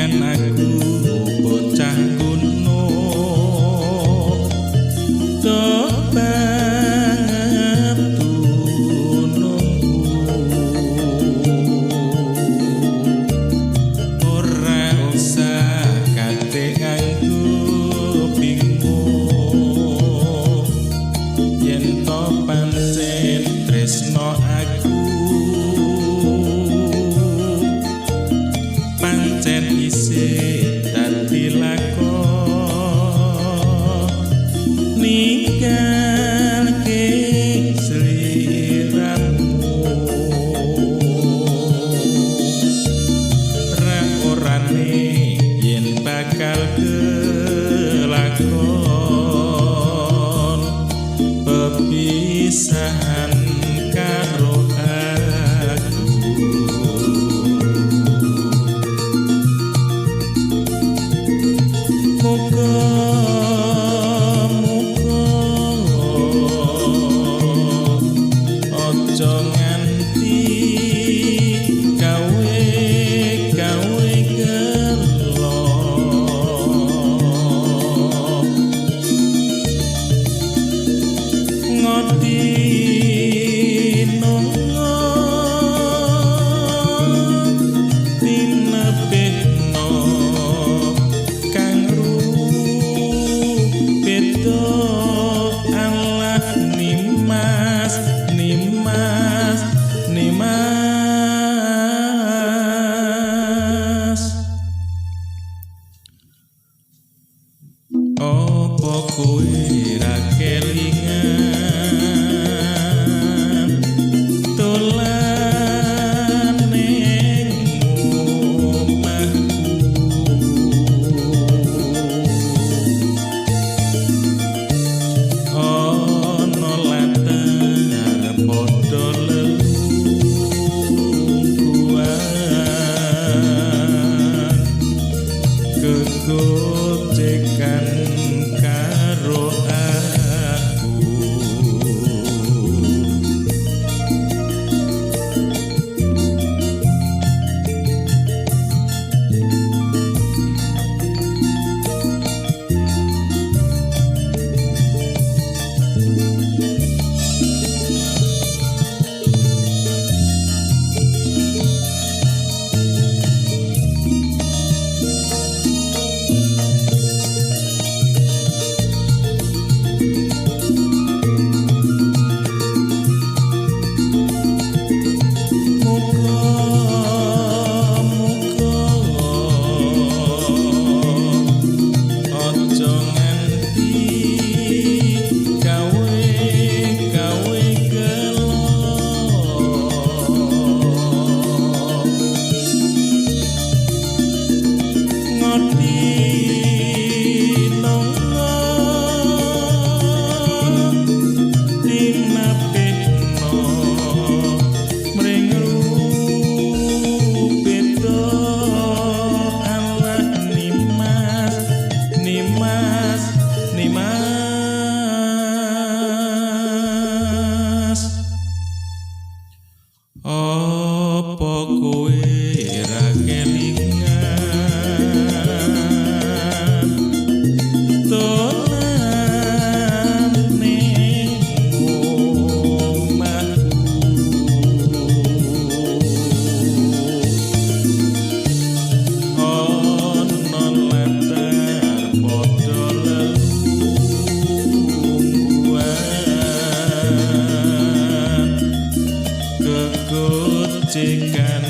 Biyen aku bocah gunung, doh banget dunungku. Ora usah kate nganggo bingung, yen to pancen tresno aku pancen isih dadi lakon ninggalke sliramu. Ra orane yen bakal kelakon pepisahan karo aku. Muga muga aja nganti gawe gawe gelo. Ngodi nongo tinebihno kang rubeda. Allah nimas nimas nimas, opo kowe ra kelingan dolan ning omahku? Ana latar padha lelungguhan, kegojekan karo aku. Muga muga aja nganti gawe gawe gelo. Ngodi nongo tinebihno mring rubeda. Allah nimas nimas nimas, opo kowe ra kelingan dolan ning omahku? Ana latar padha lelungguhan, kegojekan